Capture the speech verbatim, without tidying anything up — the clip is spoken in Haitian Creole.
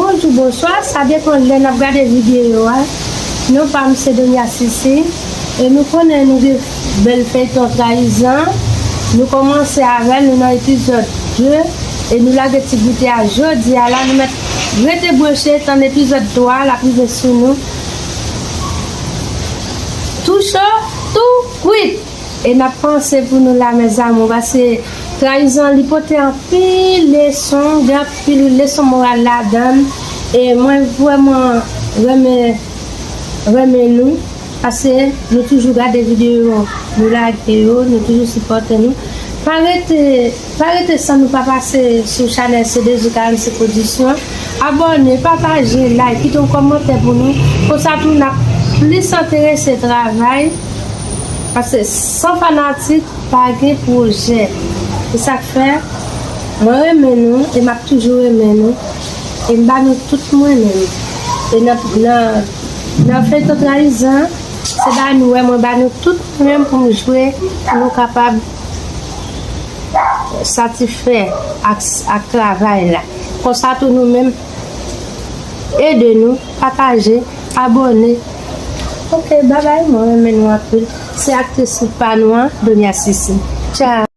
Bonjou, bonswa, sa depann lè n ap gade videyo a. Non pa m se Donia Sisi. E nou konnen nou gen bèl feyton Trayizan. Nou kòmanse avè l, nou nan epizòd de. E nou lage ti goute a jodi a la. Nou mèt rete branche, tann epizòd twa, l ap rive sou nou. Tou cho, tou kwit. E n ap panse pou nou la, mes amours, paske Trayizan li pote anpil leson, gen anpil leson moral ladan l. E mwen vrèman renmen, renmen nou, paske nou toujou gade videyo nou lage yo, nou toujou sipòte nou. Pa rete, pa rete san nou pa pase sou chanèl C D J karannsenk Production. Abòne, pataje, like, kite yon kòmantè pou nou. Konsa tou n ap plis enterese travay. Paske san fanatik, pa gen pwojè. Se sa k fè mwen renmen nou e m ap toujou renmen nou. E m ba nou tout mwen menm. E nan, nan, nan feyton Trayizan, se ba nou, wè, mwen ba nou tout mwen menm pou m jwe, pou nou kapab satisfè ak, ak travay la. Konsa tou nou menm, ede nou, pataje, abòne. Ok, babay, mwen renmen nou anpil. Se aktris pa nou an, Donia Sisi. Tchao.